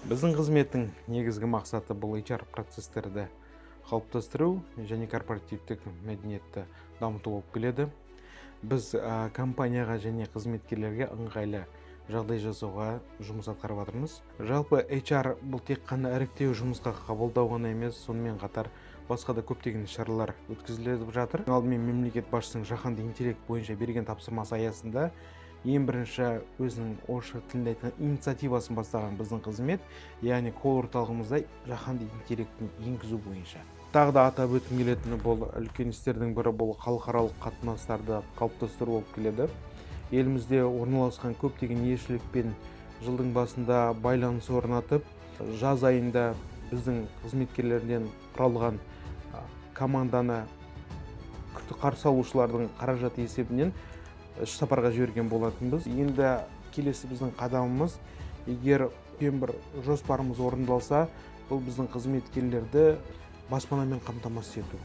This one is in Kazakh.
Біздің қызметтің негізгі мақсаты — бұл HR процестерді қалыптастыру және корпоративтік мәдениетті дамыту болып келеді. Біз компанияға және қызметкерлерге ыңғайлы жағдай жасауға жұмыс атқарып жатырмыз. Жалпы, HR бұл тек қана іріктеу, жұмысқа қабылдау ғана емес, сонымен қатар басқа да көптеген іс шаралар өткізіліп жатыр. Алдымен мемлекет басшысының жаһанды интеллект бойынша берген тапсырмасы аясында ең бірінші өзінің орысша тілінде айтқан инициативасын бастаған біздің қызмет, яғни колл орталығымызда жаһанды интеллектін енгізу бойынша. Тағы да атап өткім келетіні, бұл үлкен істердің бірі бұл халықаралық қатынастарды қалыптастыру болып келеді. Елімізде орналасқан көптеген елшілікпен жылдың басында байланыс орнатып, жаз айында біздің қызметкерлерден құралған команданы қарсы алушылардың қаражаты есебінен іс сапарға жіберген болатынбыз. Енді келесі біздің қадамымыз, егер үлкен бір жоспарымыз орындалса, бұл біздің қызметкерлерді баспанамен қамтамасыз ету.